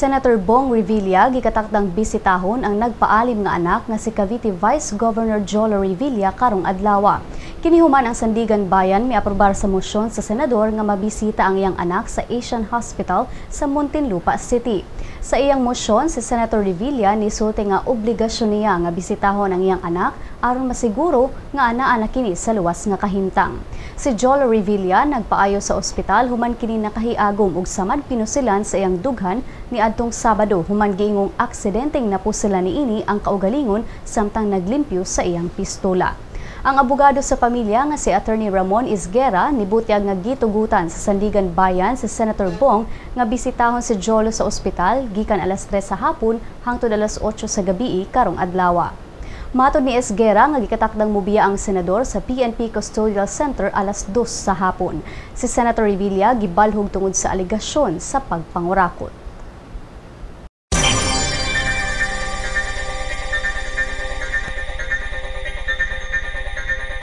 Senator Bong Revilla gikatakdang bisitahon ang nagpaalim nga anak nga si Cavite Vice Governor Jolo Revilla karong adlaw. Kini human ang Sandiganbayan miaprobar sa mosyon sa senador nga mabisita ang iyang anak sa Asian Hospital sa Muntinlupa City. Sa iyang mosyon, si Senator Revilla nisulti nga obligasyon niya nga bisitahon ang iyang anak aron masiguro nga anaa na kini sa luwas nga kahimtang. Si Jolo Revilla nagpaayo sa ospital human kini nakahiagom og samad pinusilan sa iyang dughan niadtong Sabado human giingong aksidenteng napusilan niini ang kaugalingon samtang naglimpyo sa iyang pistola. Ang abogado sa pamilya nga si Attorney Ramon Esguerra nibutyag nga gitugutan sa Sandiganbayan si Senator Bong nga bisitahon si Jolo sa ospital gikan alas 3 sa hapon hangtod alas 8 sa gabii karong adlaw. Matod ni Esguerra nga gikatakdang mubiya ang senador sa PNP Custodial Center alas 2 sa hapon. Si Senator Revilla gibalhog tungod sa alegasyon sa pagpangurakot.